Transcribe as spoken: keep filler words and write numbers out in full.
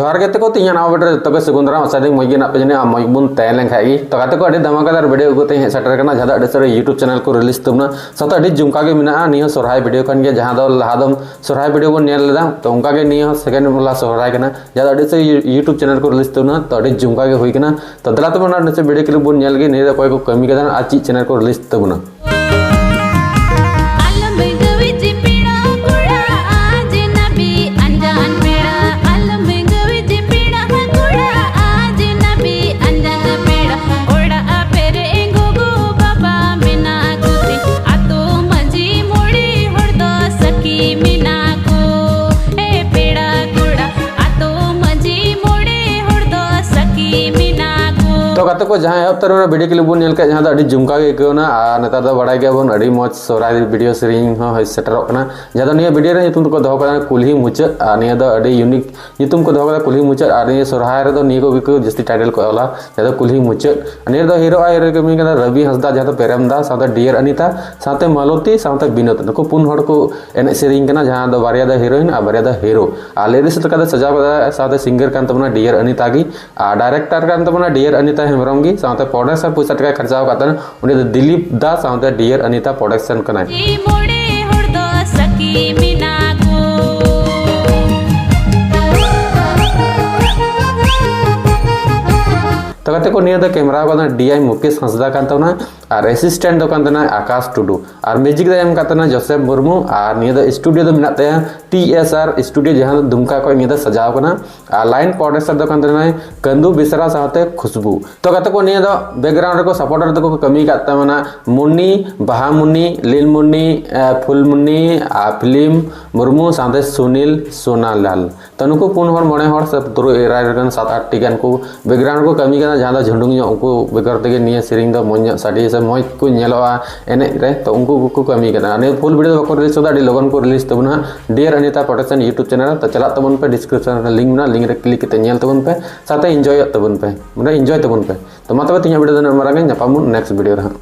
ᱡᱚᱦᱟᱨ ᱜᱮ ᱛᱮᱠᱚ, ᱛᱤᱧᱟᱹ ᱱᱟᱣᱟ ᱵᱷᱤᱰᱤᱭᱳ ᱨᱮ ᱡᱚᱛᱚ ᱜᱮ ᱥᱟᱹᱜᱩᱱ ᱫᱟᱨᱟᱢ᱾ ᱟᱥᱟ ᱫᱟᱹᱧ ᱢᱚᱡᱽ ᱜᱮ ᱢᱮᱱᱟᱜ ᱯᱮ ᱡᱟᱹᱱᱤᱡ, ᱟᱨ ᱢᱚᱡᱽ ᱵᱚᱱ ᱛᱟᱦᱮᱸ ᱞᱮᱱ ᱠᱷᱟᱡ ᱜᱮ᱾ ᱛᱚ ᱜᱟᱛᱮ ᱠᱚ, ᱟᱹᱰᱤ ᱫᱷᱟᱢᱟᱠᱟᱫᱟᱨ ᱵᱷᱤᱰᱤᱭᱳ ᱟᱹᱜᱩ ᱠᱟᱛᱮ ᱦᱮᱡ ᱥᱮᱴᱮᱨ ᱠᱟᱱᱟ, ᱡᱟᱦᱟᱸ ᱫᱚ ᱟᱹᱰᱤ ᱥᱟᱹᱨᱤ YouTube ᱪᱮᱱᱮᱞ ᱠᱚ ᱨᱤᱞᱤᱡᱽ ᱛᱟᱵᱚᱱᱟ, ᱥᱟᱶᱛᱮ ᱟᱹᱰᱤ ᱡᱚᱢᱠᱟ ᱜᱮ ᱢᱮᱱᱟᱜᱼᱟ ᱱᱤᱭᱟᱹ ᱥᱚᱨᱦᱟᱭ ᱵᱷᱤᱰᱤᱭᱳ ᱠᱷᱟᱱ ᱜᱮ, ᱡᱟᱦᱟᱸ ᱫᱚ ᱞᱟᱦᱟ ᱫᱚ ᱥᱚᱨᱦᱟᱭ ᱵᱷᱤᱰᱤᱭᱳ ᱵᱚᱱ ᱧᱮᱞ ᱞᱮᱫᱟ, ᱛᱚ ᱚᱱᱠᱟ ᱜᱮ ᱱᱤᱭᱟᱹ ᱦᱚᱸ ᱥᱮᱠᱮᱱᱰ ᱵᱟᱞᱟ ᱥᱚᱨᱦᱟᱭ ᱠᱟᱱᱟ, ᱡᱟᱦᱟᱸ ᱫᱚ ᱟᱹᱰᱤ ᱥᱟᱹᱨᱤ YouTube ᱪᱮᱱᱮᱞ ᱠᱚ ᱨᱤᱞᱤᱡᱽ ᱛᱟᱵᱚᱱᱟ, ᱛᱚ ᱟᱹᱰᱤ ᱡᱚᱢᱠᱟ ᱜᱮ ᱦᱩᱭ ᱠᱟᱱᱟ᱾ ᱛᱚ ᱫᱮᱞᱟ ᱛᱚᱵᱮ ᱚᱱᱟ ᱱᱤᱪᱮ ᱵᱷᱤᱰᱤᱭᱳ ᱠᱞᱤᱯ ᱵᱚᱱ ᱧᱮᱞ ᱜᱮ, ᱱᱤᱭᱟᱹ ᱨᱮ ᱚᱠᱚᱭ ᱠᱚ ᱠᱟᱹᱢᱤ ᱠᱟᱫᱟ ᱟᱨ ᱪᱮᱫ ᱪᱮᱱᱮᱞ ᱠᱚ ᱨᱤᱞᱤᱡᱽ ᱛᱟᱵᱚᱱᱟ᱾ ᱟᱞᱚᱢ ᱜᱟᱹᱣᱤᱡ ᱯᱮᱲᱟ ᱠᱚᱲᱟ, ᱟᱡ ᱱᱟᱵᱤ ᱟᱱᱡᱟᱱ ᱯᱮᱲᱟ᱾ ᱟᱞᱚᱢ ᱜᱟᱹᱣᱤᱡ ᱯᱮᱲᱟ ᱠᱚᱲᱟ, ᱟᱡ ᱱᱟᱵᱤ ᱟᱱᱡᱟᱱ ᱯᱮᱲᱟ᱾ ᱚᱲᱟᱜ ᱯᱮᱨᱮ ᱜᱚᱜᱚ ᱵᱟᱵᱟ ᱢᱮᱱᱟᱜ ᱠᱚᱛᱮ, ᱟᱛᱳ ᱢᱟᱹᱡᱷᱤ ᱢᱚᱬᱮ ᱦᱚᱲ ᱫᱚ ᱥᱟᱹᱠᱷᱤ ᱢᱮᱱᱟᱜ ᱠᱚ᱾ ᱮ ᱯᱮᱲᱟ ᱠᱚᱲᱟ, ᱟᱛᱳ ᱢᱟᱹᱡᱷᱤ ᱢᱚᱬᱮ ᱦᱚᱲ ᱫᱚ ᱥᱟᱹᱠᱷᱤ ᱢᱮᱱᱟᱜ ᱠᱚ᱾ ᱛᱚ ᱜᱟᱛᱮ ᱠᱚ, ᱡᱟᱦᱟᱸ ᱮᱦᱚᱵ ᱛᱚᱨᱟ ᱨᱮ ᱵᱷᱤᱰᱤᱭᱳ ᱠᱞᱤᱯ ᱵᱚᱱ ᱧᱮᱞ ᱠᱮᱫ, ᱡᱟᱦᱟᱸ ᱫᱚ ᱟᱹᱰᱤ ᱡᱚᱢᱠᱟ ᱜᱮ ᱟᱹᱭᱠᱟᱹᱣ ᱮᱱᱟ, ᱟᱨ ᱱᱮᱛᱟᱨ ᱫᱚ ᱵᱟᱲᱟᱭ ᱜᱮᱭᱟᱵᱚᱱ ᱟᱹᱰᱤ ᱢᱚᱡᱽ ᱥᱚᱦᱨᱟᱭ ᱵᱷᱤᱰᱤᱭᱳ ᱥᱮᱨᱮᱧ ᱦᱚᱸ ᱦᱮᱡ ᱥᱮᱴᱮᱨᱚᱜ ᱠᱟᱱᱟ, ᱡᱟᱦᱟᱸ ᱫᱚ ᱱᱤᱭᱟᱹ ᱵᱷᱤᱰᱤᱭᱳ ᱨᱮ ᱧᱩᱛᱩᱢ ᱫᱚᱠᱚ ᱫᱚᱦᱚ ᱠᱟᱫᱟ ᱠᱩᱞᱦᱤ ᱢᱩᱪᱟᱹᱫ, ᱟᱨ ᱱᱤᱭᱟᱹ ᱫᱚ ᱟᱹᱰᱤ ᱤᱭᱩᱱᱤᱠ ᱧᱩᱛᱩᱢ ᱠᱚ ᱫᱚᱦᱚ ᱠᱟᱫᱟ ᱠᱩᱞᱦᱤ ᱢᱩᱪᱟᱹᱫ, ᱟᱨ ᱱᱤᱭᱟᱹ ᱥᱚᱨᱦᱟᱭ ᱨᱮᱫᱚ ᱱᱤᱭᱟᱹ ᱠᱚᱜᱮ ᱠᱚ ᱡᱟᱹᱥᱛᱤ ᱴᱟᱭᱴᱮᱞ ᱠᱚ ᱚᱞᱟ, ᱡᱟᱦᱟᱸ ᱫᱚ ᱠᱩᱞᱦᱤ ᱢᱩᱪᱟᱹᱫ᱾ ᱟᱨ ᱱᱤᱭᱟᱹ ᱨᱮᱫᱚ ᱦᱤᱨᱳ ᱟᱨ ᱦᱤᱨᱳᱭᱤᱱ ᱠᱟᱹᱢᱤ ᱠᱟᱱᱟ ᱨᱚᱵᱤ ᱦᱟᱸᱥᱫᱟ, ᱡᱟᱦᱟᱸ ᱫᱚ ᱯᱮᱨᱮᱢ ᱫᱟ, ᱥᱟᱶᱛᱮ ᱰᱤᱭᱟᱨ ᱟᱱᱤᱛᱟ, ᱥᱟᱶᱛᱮ ᱢᱟᱞᱚᱛᱤ, ᱥᱟᱶᱛᱮ ᱵᱤᱱᱳᱫ, ᱱᱩᱠᱩ ᱯᱩᱱ ᱦᱚᱲ ᱠᱚ ᱮᱱᱮᱡ ᱥᱮᱨᱮᱧ ᱠᱟᱱᱟ, ᱡᱟᱦᱟᱸ ᱫᱚ ᱵᱟᱨᱭᱟ ᱫᱚ ᱦᱤᱨᱳᱭᱤᱱ ᱟᱨ ᱵᱟᱨᱭᱟ ᱫᱚ ᱦᱤᱨᱳ᱾ ᱟᱨ ᱞᱤᱨᱤᱠᱥ ᱞᱮᱠᱟᱛᱮ ᱥᱟᱡᱟᱣ ᱠᱟᱫᱟ ᱥᱟᱶᱛᱮ ᱥᱤᱝᱜᱟᱨ ᱠᱟᱱ ᱛᱟᱵᱚᱱᱟ ᱰᱤᱭᱟᱨ ᱟᱱᱤᱛᱟ ᱜᱮ, ᱟᱨ ᱰᱟᱭᱨᱮᱠᱴᱚᱨ ᱠᱟᱱ ᱛᱟᱵᱚᱱᱟ ᱰᱤᱭᱟᱨ ᱟᱱᱤᱛᱟ ᱦᱮᱢᱵᱨᱚᱢ ᱜᱮ, ᱥᱟᱶᱛᱮ ᱯᱨᱚᱰᱟᱠᱥᱚᱱ ᱯᱚᱭᱥᱟ ᱴᱟᱠᱟᱭ ᱠᱷᱚᱨᱪᱟᱣ ᱟᱠᱟᱫ ᱛᱟᱦᱮᱱᱟ, ᱩᱱᱤ ᱫᱚ ᱫᱤᱞᱤᱯ ᱫᱟ ᱥᱟᱶᱛᱮ ᱰᱤᱭᱟᱨ ᱟᱱᱤᱛᱟ ᱯᱨᱚᱰᱟᱠᱥᱚᱱ ᱠᱟᱱᱟᱭ᱾ ᱢᱚᱬᱮ ᱦᱚᱲ ᱫᱚ ᱥᱟᱹᱠᱷᱤ ᱢᱮᱱᱟᱜ ᱠᱚ᱾ ᱛᱚ ᱜᱟᱛᱮ ᱠᱚ, ᱱᱤᱭᱟᱹ ᱫᱚ ᱠᱮᱢᱮᱨᱟ ᱠᱟᱫᱟ ᱰᱤ ᱟᱭ ᱢᱩᱠᱮᱥ ᱦᱟᱸᱥᱫᱟ ᱠᱟᱱ ᱛᱟᱵᱚᱱᱟ, ᱟᱨ ᱮᱥᱤᱥᱴᱮᱱᱴ ᱫᱚ ᱠᱟᱱ ᱛᱟᱦᱮᱱᱟ ᱟᱠᱟᱥ ᱴᱩᱰᱩ, ᱟᱨ ᱢᱤᱣᱡᱤᱠ ᱫᱚ ᱮᱢ ᱠᱟᱫ ᱛᱟᱦᱮᱱᱟ ᱡᱳᱥᱮᱯ ᱢᱩᱨᱢᱩ, ᱟᱨ ᱱᱤᱭᱟᱹ ᱫᱚ ᱥᱴᱩᱰᱤᱭᱳ ᱫᱚ ᱢᱮᱱᱟᱜ ᱛᱟᱭᱟ ᱴᱤ ᱮᱥ ᱟᱨ ᱥᱴᱩᱰᱤᱭᱳ, ᱡᱟᱦᱟᱸ ᱫᱚ ᱫᱩᱢᱠᱟ ᱠᱷᱚᱱ ᱱᱤᱭᱟᱹ ᱫᱚ ᱥᱟᱡᱟᱣ ᱠᱟᱱᱟ᱾ ᱟᱨ ᱞᱟᱭᱤᱱ ᱯᱨᱚᱰᱩᱥᱟᱨ ᱫᱚ ᱠᱟᱱ ᱛᱟᱦᱮᱱᱟᱭ ᱠᱟᱱᱫᱩ ᱵᱮᱥᱨᱟ ᱥᱟᱶᱛᱮ ᱠᱷᱩᱥᱵᱩ᱾ ᱛᱚ ᱜᱟᱛᱮ ᱠᱚ, ᱱᱤᱭᱟᱹ ᱫᱚ ᱵᱮᱠᱜᱨᱟᱣᱩᱱᱰ ᱨᱮᱠᱚ ᱥᱟᱯᱳᱨᱴᱟᱨ ᱫᱚᱠᱚ ᱠᱚ ᱠᱟᱹᱢᱤ ᱟᱠᱟᱫ ᱛᱟᱵᱚᱱᱟ ᱢᱩᱱᱱᱤ, ᱵᱟᱦᱟᱢᱩᱱᱱᱤ, ᱞᱤᱞᱢᱩᱱᱱᱤ, ᱟᱨ ᱯᱷᱩᱞᱢᱩᱱᱱᱤ, ᱟᱨ ᱯᱷᱤᱞᱤᱢ ᱢᱩᱨᱢᱩ ᱥᱟᱶᱛᱮ ᱥᱩᱱᱤᱞ ᱥᱳᱱᱟᱞᱟᱞ᱾ ᱛᱚ ᱱᱩᱠᱩ ᱯᱩᱱ ᱦᱚᱲ ᱢᱚᱬᱮ ᱦᱚᱲ ᱥᱮ ᱛᱩᱨᱩᱭ ᱮᱨᱟᱭ ᱨᱮᱱ ᱥᱟᱛ ᱟᱴ ᱴᱤ ᱜᱟᱱ ᱠᱚ ᱵᱮᱠᱜᱨᱟᱣᱩᱱᱰ ᱨᱮᱠᱚ ᱠᱟᱹᱢᱤ ᱠᱟᱱᱟ, ᱡᱟᱦᱟᱸ ᱫᱚ ᱡᱷᱩᱸᱰᱩᱝ ᱧᱚᱜ ᱩᱱᱠᱩ ᱵᱮᱜᱚᱨ ᱛᱮᱜᱮ ᱱᱤᱭᱟᱹ ᱥᱮᱨᱮᱧ ᱫᱚ ᱢᱚᱡᱽ ᱧᱚᱜ ᱥᱟᱰᱮ ᱥᱮ ᱢᱚᱡᱽ ᱠᱚ ᱧᱮᱞᱚᱜᱼᱟ ᱮᱱᱮᱡ ᱨᱮ᱾ ᱛᱚ ᱩᱱᱠᱩ ᱠᱚᱠᱚ ᱠᱟᱹᱢᱤ ᱠᱟᱱᱟ᱾ ᱱᱤᱭᱟᱹ ᱯᱷᱩᱞ ᱵᱷᱤᱰᱤᱭᱳ ᱫᱚ ᱵᱟᱠᱚ ᱨᱤᱞᱤᱡᱽ ᱠᱟᱫᱟ, ᱟᱹᱰᱤ ᱞᱚᱜᱚᱱ ᱠᱚ ᱨᱤᱞᱤᱡᱽ ᱛᱟᱵᱚᱱᱟ ᱦᱟᱸᱜ dear Anita production YouTube channel ᱨᱮ᱾ ᱛᱚ ᱪᱟᱞᱟᱜ ᱛᱟᱵᱚᱱ ᱯᱮ, ᱰᱤᱥᱠᱨᱤᱯᱥᱚᱱ ᱨᱮ ᱞᱤᱝᱠ ᱢᱮᱱᱟᱜᱼᱟ, ᱞᱤᱝᱠ ᱨᱮ ᱠᱞᱤᱠ ᱠᱟᱛᱮ ᱧᱮᱞ ᱛᱟᱵᱚᱱ ᱯᱮ, ᱥᱟᱶᱛᱮ ᱮᱱᱡᱚᱭᱚᱜ ᱛᱟᱵᱚᱱ ᱯᱮ, ᱢᱟᱱᱮ ᱮᱱᱡᱚᱭ ᱛᱟᱵᱚᱱ ᱯᱮ᱾ ᱛᱚ ᱢᱟ ᱛᱚᱵᱮ ᱛᱮᱦᱮᱧᱟᱜ ᱵᱷᱤᱰᱤᱭᱳ ᱫᱚ ᱱᱤᱱᱟᱹᱜ ᱢᱟᱨᱟᱝ ᱜᱮ, ᱧᱟᱯᱟᱢ ᱵᱚᱱ ᱱᱮᱠᱥᱴ ᱵᱷᱤᱰᱤᱭᱳ ᱨᱮ ᱦᱟᱸᱜ᱾